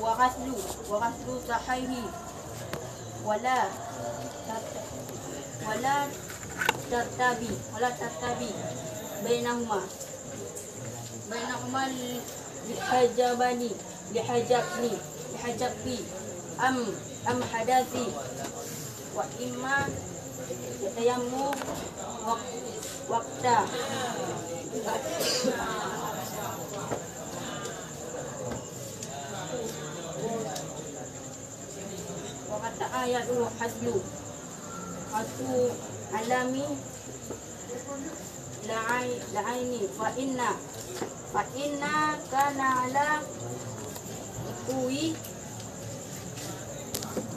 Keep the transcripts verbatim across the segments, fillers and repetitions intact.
Wa ghaslu, wa ghaslu sahihi, wala tat-, wala tartabi, wala tartabi bainahuma, bainahuma li-, lihajabani, lihajabni, lihajabni, am, am hadasi, wa imma yatayammum waq-, waqta. Wa qata'a yadu haslu. Haslu alami la'ai-, la'aini. Fa inna, fa inna kana ala kuwi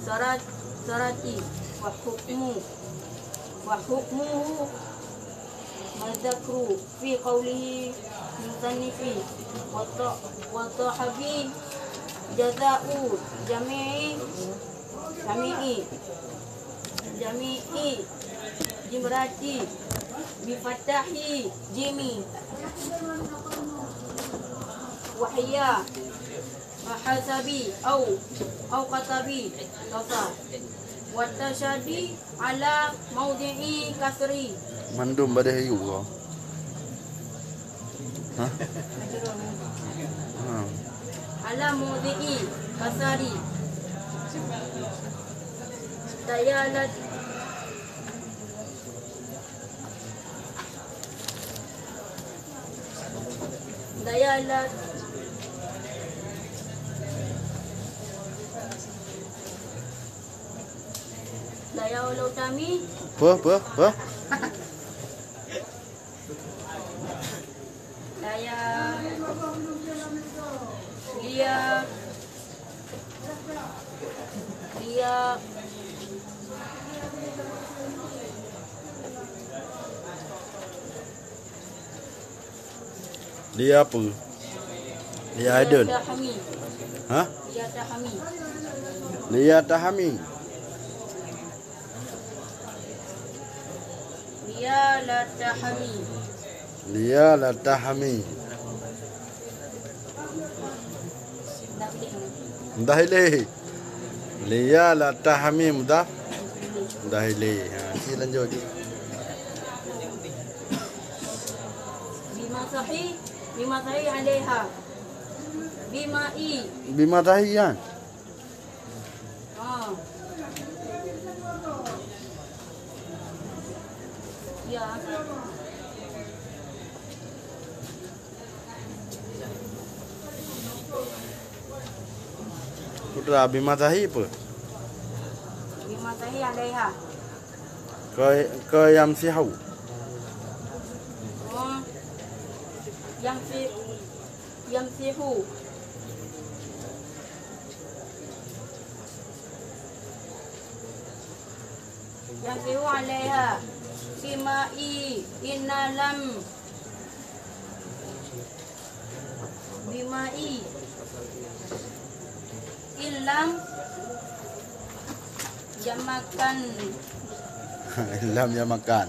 sarat-, sarati wa hukmu, wa hukmuhu madzakru fi qaulihi musannifi wa ta-, wa tahabi jaza'u jami'i, jami'i, jami'i jimrati bi fatahi jimi wa hiya wa hasabi au, au katabi kasa wa tasyadi ala maudhi'i kasri. Mandum badeh ayu ko. Hah? Ha. Ala maudhi'i kasri. Dayalat, dayalat, dayalat utami. Apa? Apa? Apa? Daya, lia, lia, lia apa? Lia idun. Tahami. Hah? Lia tahami. Lia tahami. Lia la tahami. Lia la tahami. Mudah ilé. Lia la tahami mudah. Mudah ilé. Ha, si lanjut. Bima sahi, bima sahi alaiha. Bima i. Bima sahi kan? Ah. Ya. Putra, bima sahi apa? Bima sahi alaiha. Ke, ke yamsihu. Oh. Yamsi-, yamsihu. Yamsihu alaiha. Bima i, inna lam. Bima i. Illam yamakan. Illam yamakan.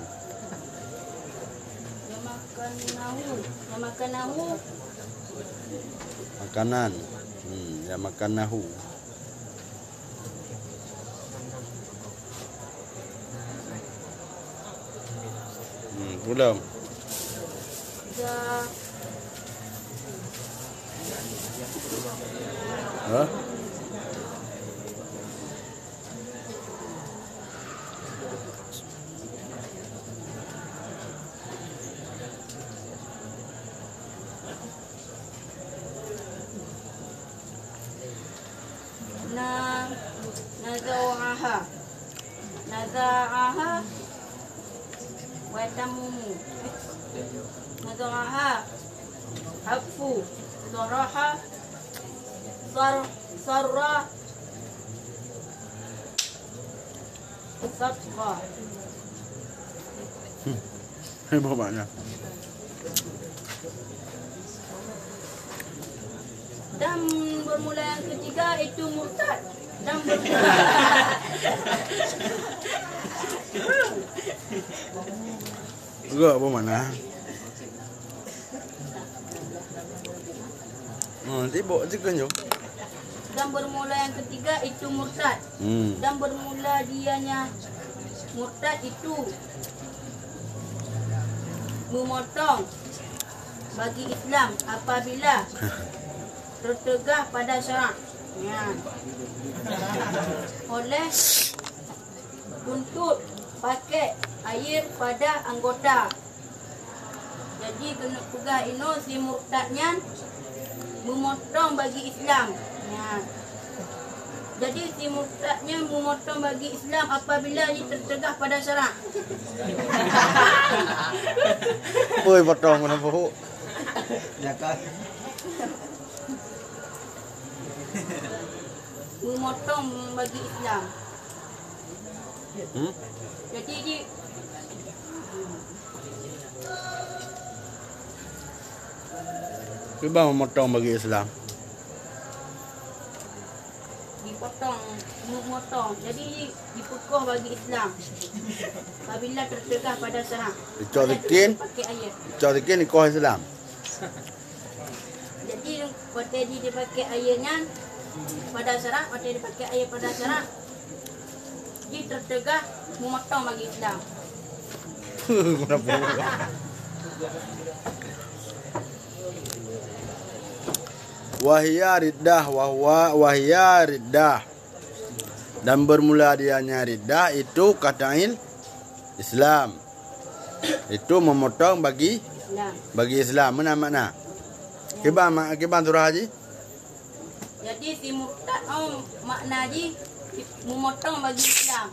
Yamakanahu. Yamakanahu. Makanan. Hmm, yamakanahu. Hmm, pulang. Za. Hah? Na, naza'aha. Naza'aha wa tammu. Naza'aha. Hafu. Saraha. Sar-, sarra. Sabqa. Hmm. Hebat makna. Dan bermula yang ketiga itu murtad. Dan bermula. Gak apa mana? Oh, sibuk je kan, Jom. Dan bermula yang ketiga itu murtad. Hmm. Dan bermula dianya murtad itu memotong bagi Islam apabila tertegah pada syarak. Ya. Oleh untuk pakai air pada anggota. Jadi keuneuk peugah inoe si murtad nyan meumotong bagi Islam. Nyan. Jadi si murtad nyan meumotong bagi Islam apabila jih teutegah pada syarak. Peue potong keunan peuhu? Meumotong bagi Islam. Hmm? Jadi di Kiban meumotong bagi Islam? Dipotong, meumotong. Jadi dipeukoh bagi Islam. Apabila teutegah pada syarak. Dicok sikin, pakai air. Dicok sikin dikoh Islam. Jadi watèe jih dipakai air nyan pada syarak, watèe dipakai air pada syarak, jih teutegah meumotong bagi Islam. Wahia riddah, wahwa, wahia riddah. Dan bermula dianya riddah itu katail Islam. Itu memotong bagi, Islam. Bagi Islam. Meunan makna. Kiban ma-, kiban surah jih? Jadi si murtad, oh, makna jih memotong bagi Islam.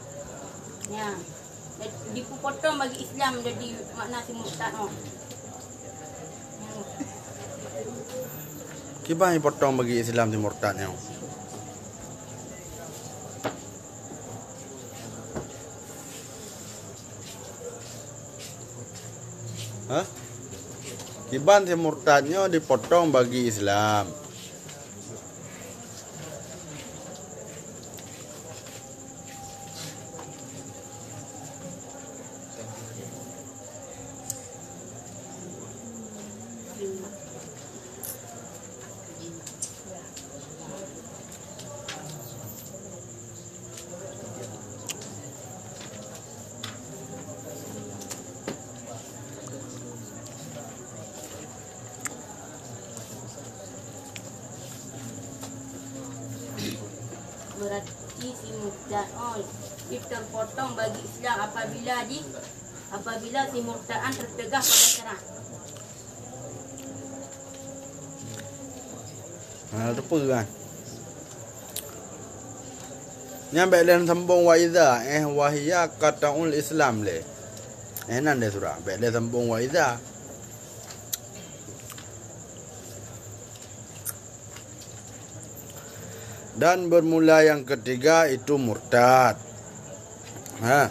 Ya. Jadi, dipotong bagi Islam jadi makna si murtad, oh. Kiban potong bagi Islam si murtad nyoe? Hah? Kiban si murtad nyoe dipotong bagi Islam? Berarti si murtad, oh, jih terpotong bagi Islam apabila jih, apabila si murtad nyan teutegah pada syarak. Ha, teupeu kan? Nyan bèk lé sambông wa idza, eh, wahia katail Islam lé. Eh, nan lé surah, bèk lé sambông wa idza. Dan bermula yang ketiga itu murtad. Ha.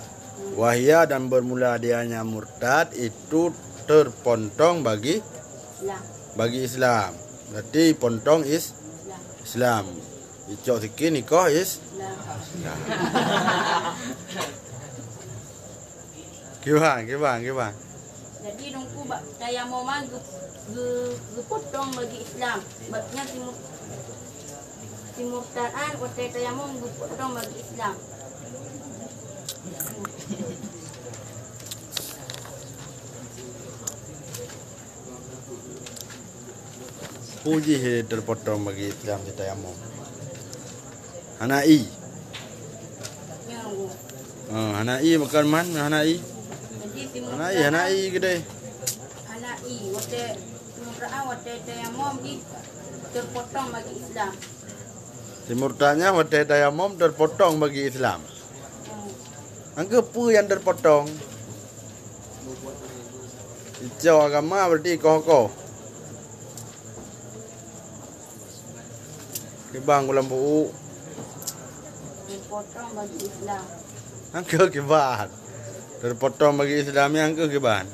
Wahia dan bermula dianya murtad itu terpotong bagi, Islam. Bagi Islam. Berarti potong is-, Islam. Islam. Icok sikin ikoh is-, Islam. Islam. Kiban, kiban, kiban. Jadi, Teungku, bak tayamum geu-, geu-, geupotong bagi Islam. Sebabnya si mu-, si murtad nyan watèe tayamum geupotong bagi Islam. Peue jih terpotong bagi Islam si tayamum? Hana ie. Oh, hana ie bukan man, hana ie. Jadi, si Hana ie, hana ie keudéh. Hana ie, watèe, si murtad nyan watèe tayamum jih terpotong bagi Islam. Si murtad nyan watèe tayamum terpotong bagi Islam. Hmm. Angka peue nyang terpotong? Icok agama berarti koh-koh. Kiban goh lom peuhu? Terpotong bagi Islam. Angka kiban. Terpotong bagi Islam nyan angka kiban.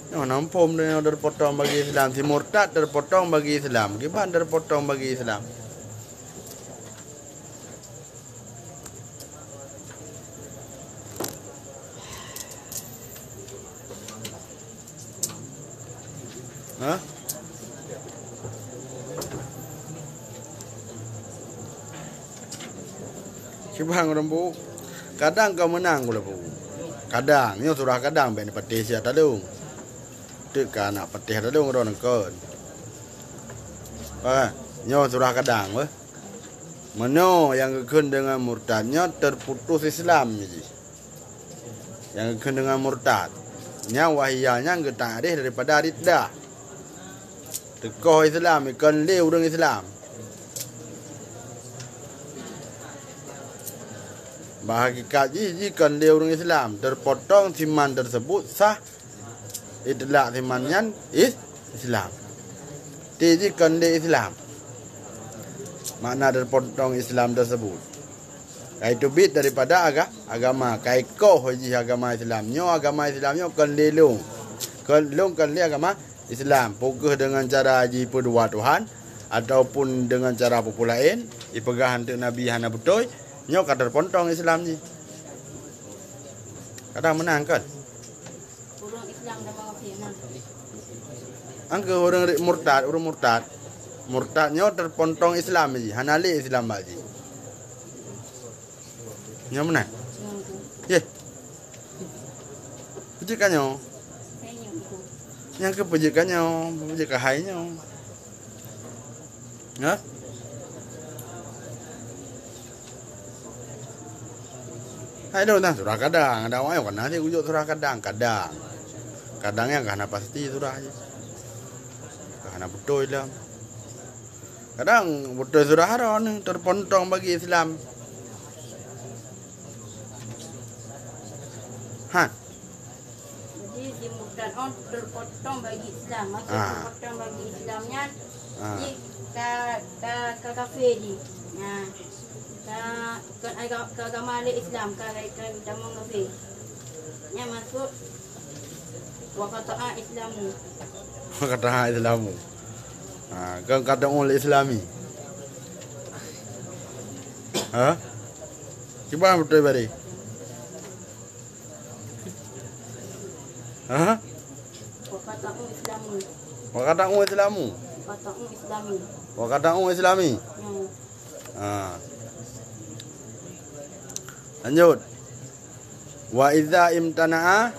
Nyoe na muphom nyoe terpotong bagi Islam. Si murtad terpotong bagi Islam. Kiban terpotong bagi Islam? Hah? Kibang ureuëng bu, kadang ka meunang gula bu. Kadang, nyoe surah kadang bèk neupatéh siat talong. Teuk ka aneuk patéh talong droe kon. Ah, nyoe surah kadang weh. Meunyoe nyang geukheun deungon murtad nyoe teuputus Islam jih. Nyang geukheun deungon murtad. Nyang wahia nyang geutakrif daripada riddah. Teukoh Islam, kon lé ureuëng Islam. Bak hakikat jih, jih kon lé ureuëng Islam. Terpotong siman tersebut sah itlak siman nyan is-, Islam. Ti jih kon lé Islam. Makna terpotong Islam tersebut. Kai teubiet daripada aga-, agama. Kai koh jih agama Islam. Nyoe agama Islam nyoe kon lé lôn. Kon lôn kon lé agama Islam. Peu kheueh deungon cara jipeudua Tuhan ataupun deungon cara peue-peue laén, jipeugah anteuk Nabi hana beutôi, nyoe ka terpotong Islam jih. Kadang meunang kan? Ureuëng Islam dan kafé na. Angke ureuëng ri-, murtad, ureuëng murtad. Murtad nyoe terpotong Islam jih, hana lé Islam bak jih. Nyoe meunan? Nyoe tu. Yeh. Peujeuet ka nyoe? Hai nyoe tu. Nyang keu peujeuet ka nyoe, peujeuet ka hai nyoe. Ha? Hai lôn na surah kadang, ada awak nyoe kana si kujok surah kadang, kadang. Kadang nyang ka hana pasti surah jih. Ka hana beutôi lom. Kadang beutôi surah droeneuh terpotong bagi Islam. Ha. Jadi si murtad on terpotong bagi Islam. Maksud Ah. terpotong bagi Islam nyan, Ah. jih ka, ka, ka kafé jih. Nah, ka, kon aga-, ka agama lé Islam, ka, ka, ka tamong kafé. Nyan maksud wa qata'a Islamu. Wa qata'a Islamu. Ha, kon qata'ul Islami. Ha? Kiban beutôi bari? Ha? Wa qata'u Islamu. Wa qata'u Islamu. Wa qata'u Islami. Wa qata'u Islami. Hmm. Ha. Lanjut. Wa idza imtana'a.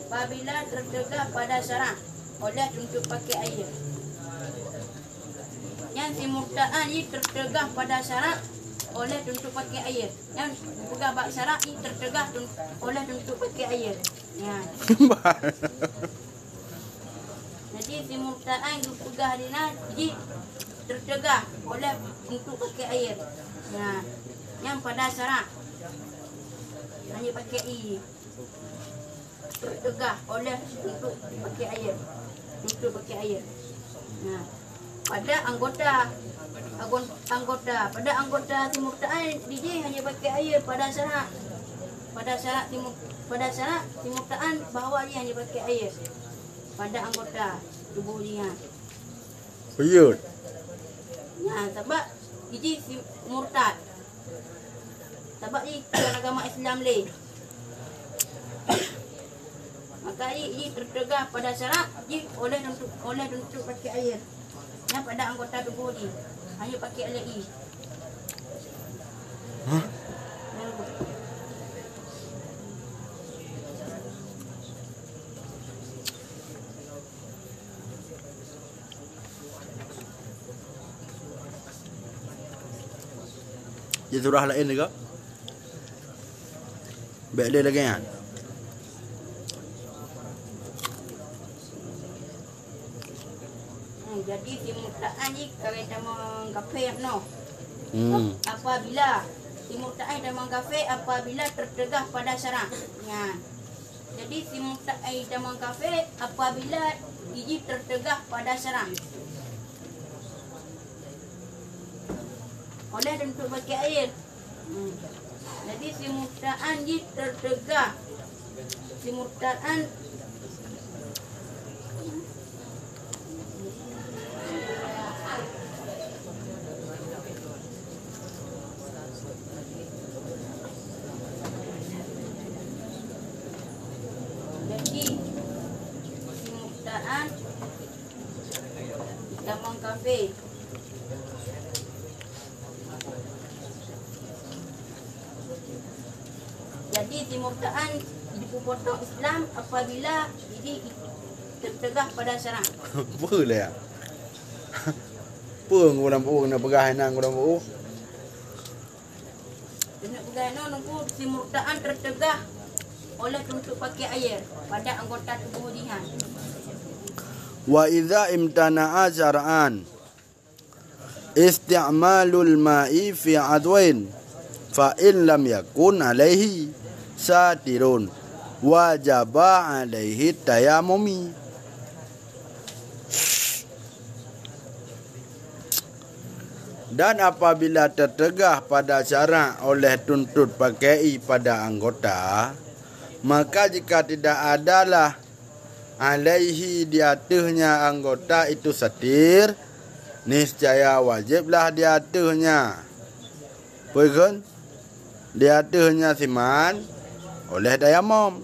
Apabila tercegah pada syarak oleh untuk pakai air. Nyan si murtad nyan tercegah pada syarak oleh untuk pakai air. Nyan peugah bak syarak nyan tercegah tun-, oleh untuk pakai air. Nyan. Jadi si murtad nyan geupeugah dina jih tercegah oleh untuk pakai air. Nyan. Nyan pada syarak. Hanya pakai i. Tercegah oleh untuk pakai air. Untuk pakai air. Nah, pada anggota, agon-, anggota, pada anggota si murtad nyan dijih hanya pakai air pada syarak. Pada syarak si mu-, pada syarak si murtad nyan bahwa jih hanya pakai air. Pada anggota tubuh jih nyan. Peuyeuet. Nyan, sabab jih si murtad. Sabab jih kon agama Islam lé. Maka jih, jih tercegah pada syarak jih oleh untuk, oleh untuk pakai air. Nyan pada anggota tubuh jih. Hanya pakai air i. Hah? Di surah laén juga. Bèk lé lagèe nyan. Hmm, jadi si murtad nyan jih ka tamong kafé nyoe. Hmm. Apabila si murtad nyan tamong kafé apabila tercegah pada syarak. Nyan. Jadi si murtad nyan tamong kafé apabila jih tercegah pada syarak. Oleh untuk pakai air. Hmm. Jadi si murtad nyan jih tercegah. Si murtad nyan Jadi si murtad nyan tamong kafé. Jadi, simurta'an dipeupotong Islam apabila ini tercegah pada syarak. Peue lé? Peue ureuëng peue keuneuk peugah inan ureuëng peue? Keuneuk peugah nyoe nungku simurta'an tercegah oleh tuntot pakai air pada anggota tubuh jihan. Wa idza imtana'a syar'an isti'malul ma'i fi adwin, fa in lam yakun alaihi satirun, wajaba alaihi tayamumi. Dan apabila tercegah pada syarak oleh tuntot pakai pada anggota, maka jika tidak adalah alaihi di ateuehnya anggota itu satir, niscaya wajiblah di ateuehnya. Peue kheun? Di ateuehnya siman oleh tayamom.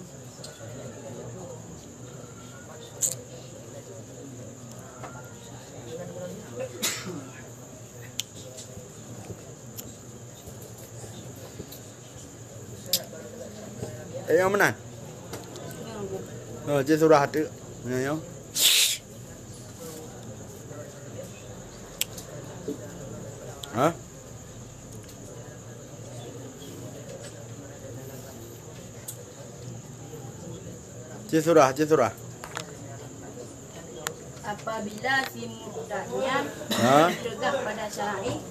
Eh, nyang meunan? Oh, cit surah tu. Nyoe, nyoe. Ha? Cit surah, cit surah. Apabila simurta'nya, ha? Tercegah pada syarak,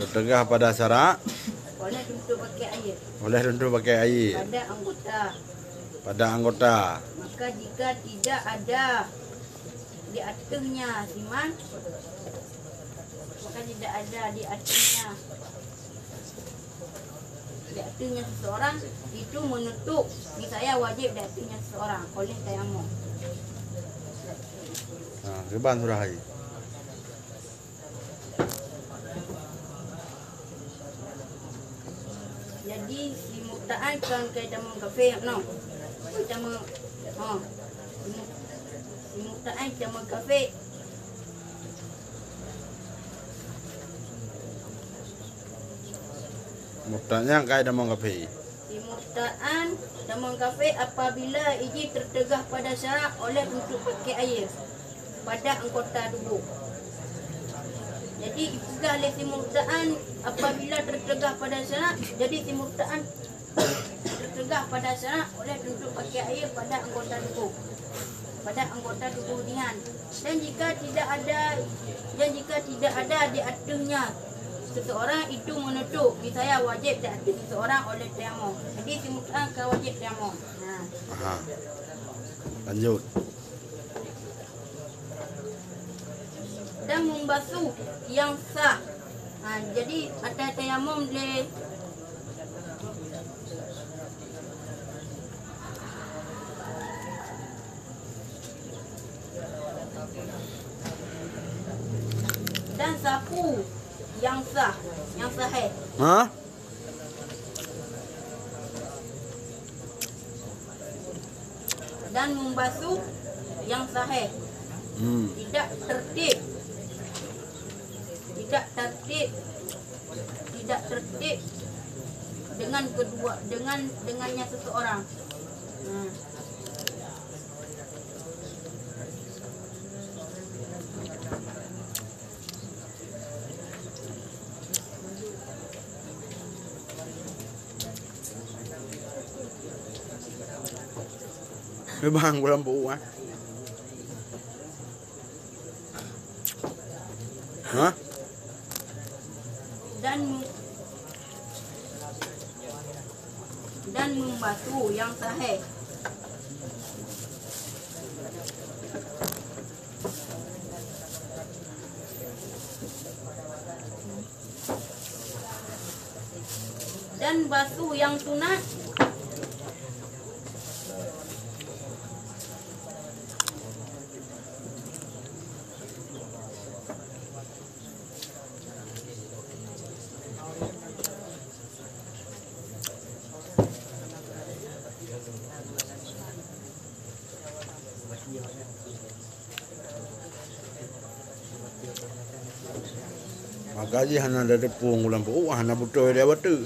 tercegah pada syarak, oleh tuntot pakai air, oleh tuntot pakai air pada anggota, pada anggota, maka jika tidak ada di ateuehnya siman, maka tidak ada di ateuehnya di ateuehnya seseorang itu menutup, niscaya wajib di ateuehnya seseorang oleh tayamum. Ha, kiban surah hai. Jadi, simurta'an kon keu tamong kafé, no. Tamong, ha. Simurta'an tamong kafé. Murtad nyan kai tamong kafé. Simurta'an tamong kafé apabila iji tercegah pada syarak oleh tuntot pakai air pada anggota tubuh. Jadi, ipeugah lé simurta'an apabila tercegah pada syarak, jadi simurta'an tercegah pada syarak oleh tuntot pakai air pada anggota tubuh, pada anggota tubuh jihan. Dan jika tidak ada, dan jika tidak ada di ateuehnya seseorang itu menutup, niscaya wajib di ateueh seseorang oleh tayamum. Jadi, simurta'an ka wajib tayamum. Nah. Aha. Lanjut. Dan membasuh yang sah. Ha, jadi, atai tayamum lé dan sapu yang sah, yang sahih. Ha? Dan membasuh yang sahih. Hmm. Tidak tertib. Tidak tertib. Tidak tertib dengan kedua, dengan, dengannya seseorang. Hmm. Memang bulan buah. Ha? Dan mu-, dan membasuh yang sahih. Dan basuh yang sunat. Maka jih hana ada teupeue lam peuet, hana beutôi dia bateue.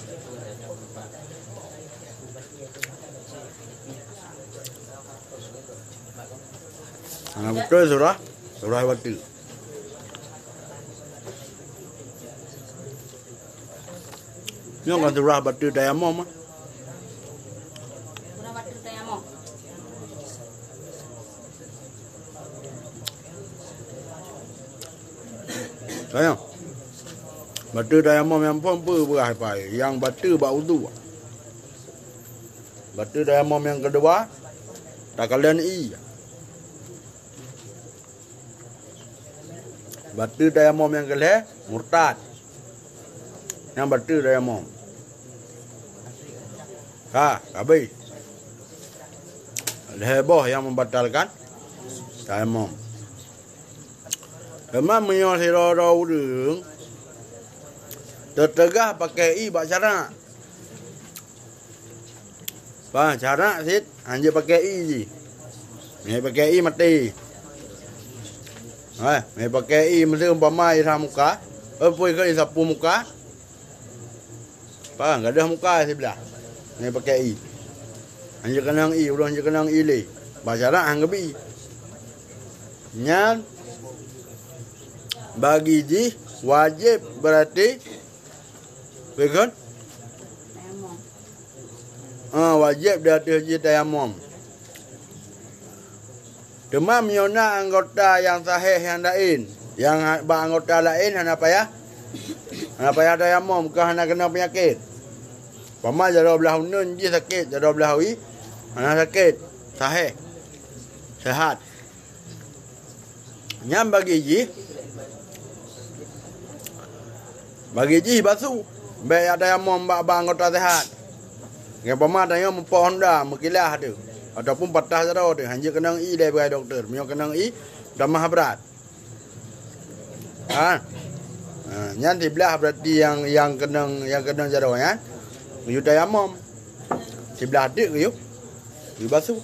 Nah, beutôi surah, surah bateue. Nyoe kan surah bateue tayamom, ah. Surah bateue tayamom. Sayang. Bateue tayamom nyang phôn peue beurah pai? Nyang bateue bak udhu. Bateue tayamom nyang keudua, takalon ié. Bateue tayamom nyang keulhèe, murtad. Nyang bateue tayamom. Ka, habéh. Lhèe boh nyang membatalkan tayamom. Teuma meunyoe sidroe-droe ureueng teuteugah pakai ié bak syarak, bah, syarak cit, hanjeuet pakai ié jih. Mé pakai ié maté. Eh, mé pakai ié, miseu umpama ié sa muka, eh, peue keu ié sapu muka. Bah, gadôh muka siblah. Mé pakai ié. Hanjeuet keunong ié, ulôn hanjeuet keunong ié lé. Bak syarak han geubi. Nyan bagi jih wajéb, berarti Beugét? Tayamom. Ah, wajéb di ateueh jih tayamom. Teuma meunyoe na anggota nyang sahèh nyang laén, nyang ha-, bak anggota laén hana payah, hana payah tayamom, keu hana keunong peunyakét. Umpama jaroe blah uneun jih sakét, jaroe blah wie hana sakét, sahèh, seuhat. Nyan bagi jih, bagi jih basu. Bèk jak tayamom bak, bak anggota seuhat. Nyang pama tanyoe meupoh honda, meukilah teuh, ataupun patah jaroe teuh, hanjeuet keunong ié lé beugai dokto. Meunyoe keunong ié, tamah brat. Ha? Ha, nyan siblah berarti nyang, nyang keunong, nyang keunong jaroe nyan. Geuyue tayamom. Siblah teuk geuyue, geuyue basu.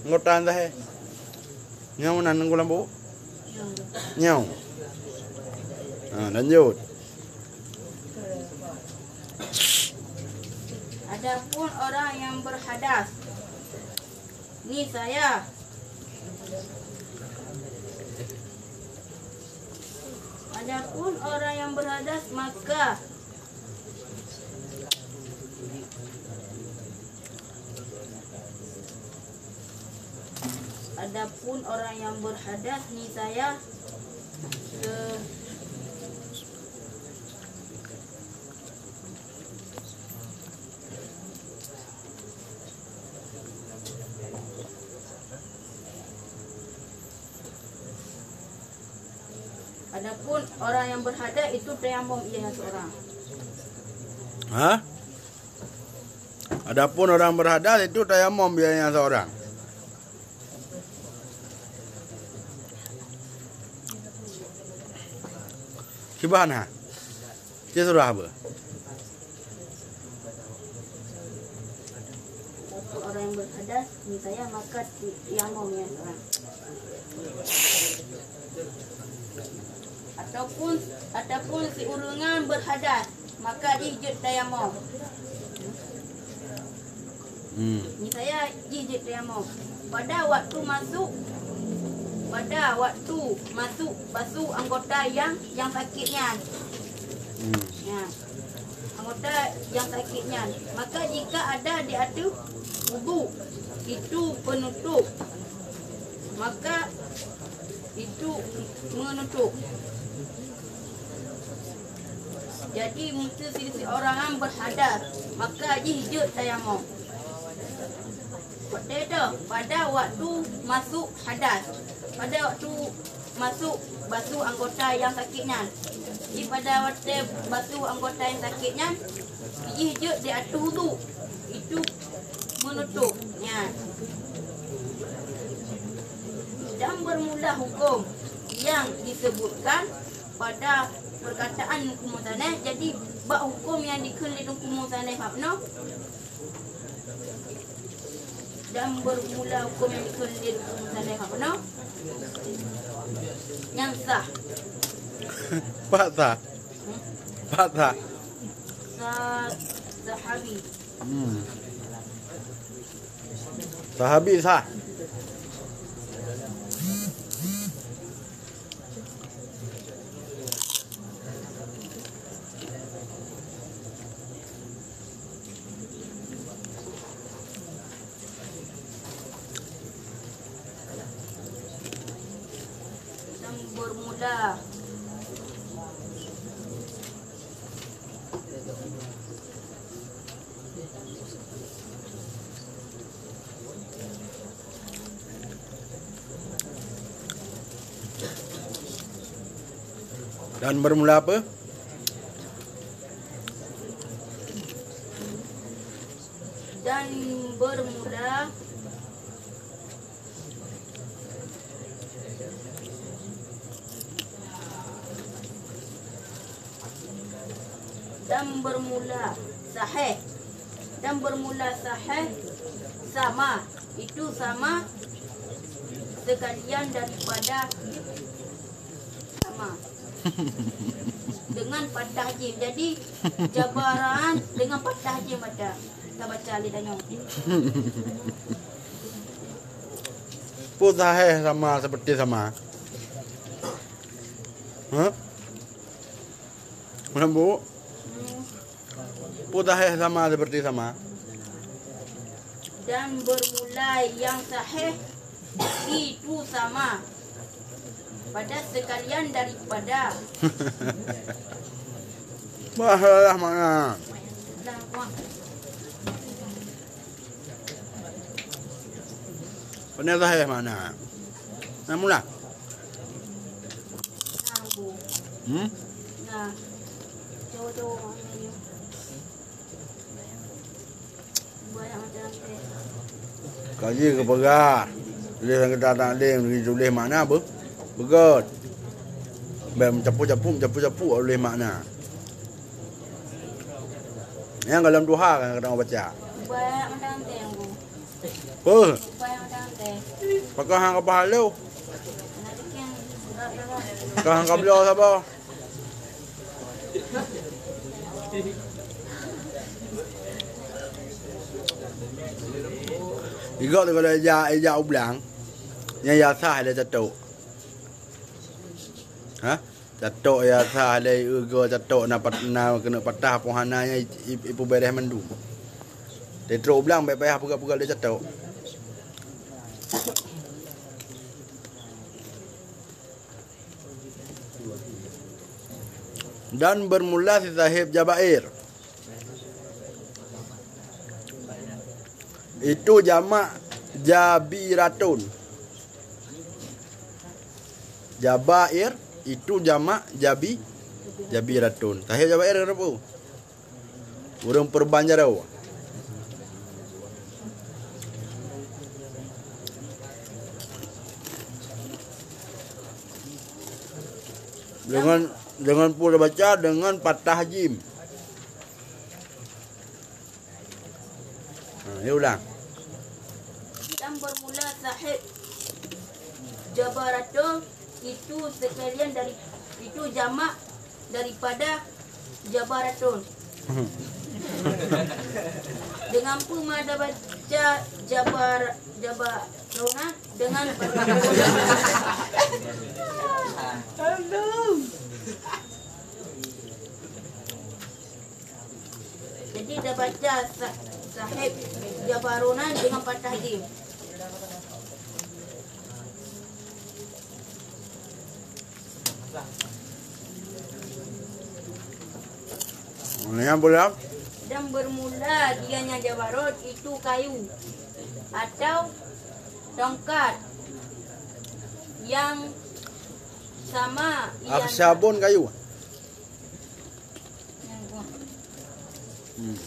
Anggota sahèh. Nyoe na nunggu lampu? Nyoe. Ha, lanjut. Adapun orang yang berhadas, ni saya. Adapun orang yang berhadas, maka Adapun orang yang berhadas, niscaya, eh, adapun orang yang berhadas itu tayamum ia seorang. Ha? Adapun orang berhadas itu tayamum biasanya seorang. Kiban ha? Cik surah apa? Adapun orang yang berhadas, niscaya maka tayamum ia seorang. Ataupun, ataupun siureungan berhadas, maka jih jeuet tayamum. Hmm. Niscaya jih jeuet tayamum. Pada waktu masuk, pada waktu masuk basu anggota yang, yang sakit nyan. Hmm. Ya. Anggota yang sakit nyan. Maka jika ada di ateueh wudu, itu penutup. Maka itu menutup. Jadi, meunyoe siuroe-uroe berhadas, maka jih jeuet tayamum. Watèe teuh, pada waktu masuk hadas. Pada waktu masuk basu anggota yang sakit nyan. Jadi, pada watèe basu anggota yang sakit nyan, jih jeuet di ateueh wudu. Itu menutup. Nyan. Dan bermula hukum yang disebutkan pada perkataan Teungku Musanef. Jadi, bak hukum nyang dikheun lé Teungku Musanef bak nyoe, dan bermula hukum nyang dikheun lé Teungku Musanef bak nyoe, nyang sah. Pat sah? Hmm? Pat sah? Sa-, sahabi. Hmm. Sahabi sah. Dan bermula apa? Dan bermula dan bermula sahih. Dan bermula sahih sama. Itu sama sekalian daripada sama. Dengan patah jim. Jadi, jabaran dengan patah jim ada. Kita baca lé tanyoe. Peue sahih sama seperti sama? Hah? Mana, Bu? Peue sahih sama seperti sama? Dan bermula yang sahih itu sama pada sekalian daripada. Masalah mana? Lah, wah. Peue sahih mana? Nah, mula. Nah, Bu. Hmm? Nah. Cowok-cowok mana ni? Kaji keupeugah. Tuléh lam kitab taklim, tuléh makna be-, beugöt. Bèk meucapuk-capuk, meucapuk-capuk tuléh makna. Nyang goh lom tuha kan kadang baca. Peue? Pakon han ka pahalo? Pakon han ka bloe saboh? Igoe lé ija, ija ublang, nyang yasah lé catok. Ha? Catok yasah lé igoe catok na pat-, na keuneuk patah poh hana nyan i-, i-, ipeubeureh mandum. Lé trok ublang bèk payah peugah-peugah lé catok. Dan bermula si sahib jabair. Itu jamak jabiratun. Jabair itu jamak jabi, jabiratun. Sahib jabair kenapa? Ureuëng peureban jaroe. Dengan, dengan pula baca dengan patah jim. Ha, ya ulang. Dan bermula sahib jabaratun itu sekalian dari, itu jamak daripada jabaratun. Dengan peue mada baca jabar, jabarona dengan. Jadi dah baca sa-, sahib jabarona dengan patah jim. Yang boleh? Dan bermula dianya jabarot itu kayu atau tongkat yang sama. Akhsyabun kayu. Hmm.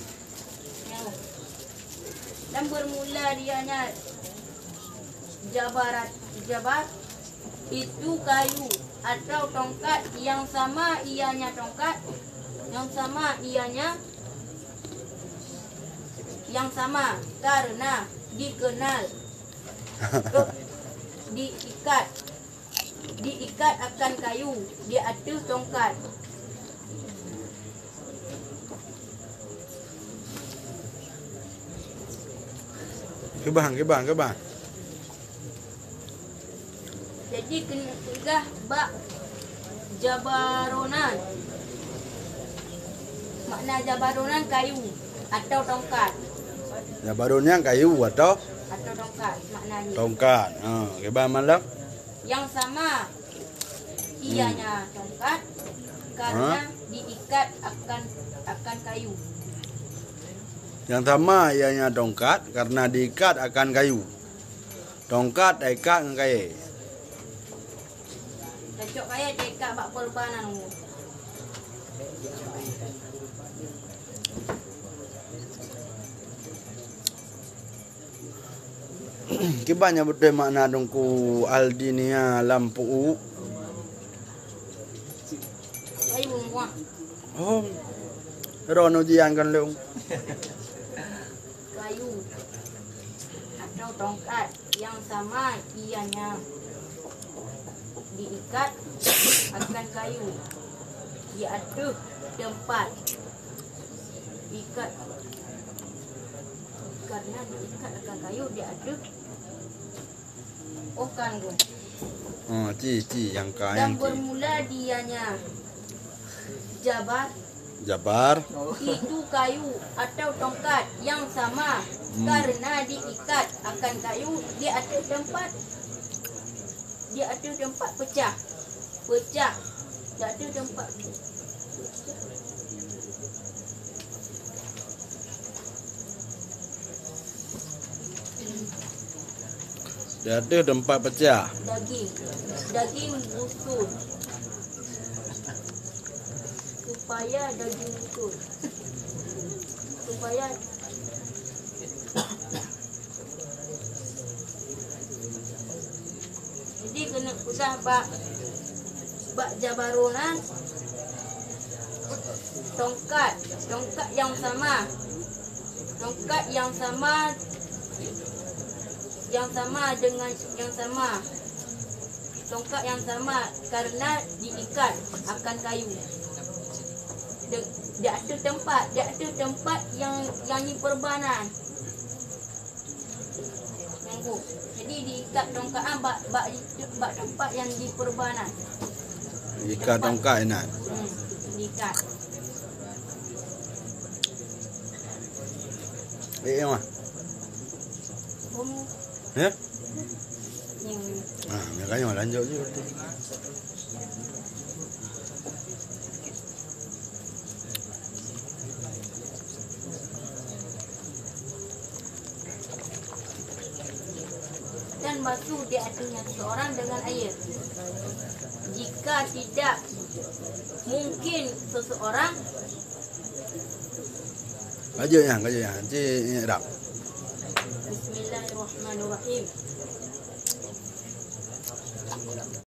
Dan bermula dianya jabarat, jabar itu kayu atau tongkat yang sama ianya tongkat, yang sama ianya, yang sama karena dikenal, eh, diikat, diikat akan kayu di ateueh tongkat. Keubah, keubah, keubah. Jadi keuneuk peugah bak jabaronan. Makna jabaronan kayu atau tongkat. Jabaronan kayu atau? Atau tongkat maknanya. Tongkat. Ha, keubah malam. Yang sama ianya tongkat karena diikat akan, akan kayu. Yang sama ianya tongkat karena diikat akan kayu. Tongkat taikat ngon kayèe. Tacok kayèe taikat bak peureubanan. Kiban nyang beutôi makna Teungku Aldinia lam peuuek? Kayu muah. Oh. Ron ujian kan lôn. Kayu atau tongkat yang sama ianya diikat akan kayu di ateueh tempat. Ikat. Karena diikat akan kayu di ateueh. Oh, kan, Gun. Oh, ci, ci, nyang ka, nyang ci. Dan bermula dianya jabar. Jabar. Itu kayu atau tongkat yang sama. Hmm. Karena diikat akan kayu di ateueh tempat. Di ateueh tempat pecah. Pecah. Di ateueh tempat pecah. Di ateueh tempat pecah. Daging. Daging busur. Supaya daging busur. Supaya Jadi keuneuk peugah bak, bak jabaroe nyan, tongkat, tongkat nyang sama, tongkat nyang sama, nyang sama dengan nyang sama, tongkat nyang sama karena diikat akan kayu. Di, di ateueh tempat, di ateueh tempat nyang, nyang jipeureubah nyan. Nyang bu. Jadi diikat tongkat nyan bak, bak, bak tempat nyang jipeureubah nyan. Ikat tongkat nyan. Hmm, diikat. Eh, eh, mah. Bom. Ya? Nyang Ah, makanya lanjut je. Dan basuh di atasnya seseorang dengan air. Jika tidak mungkin seseorang Kajut nyan, kajut nyan. Cik Rab. Bismillahirrahmanirrahim.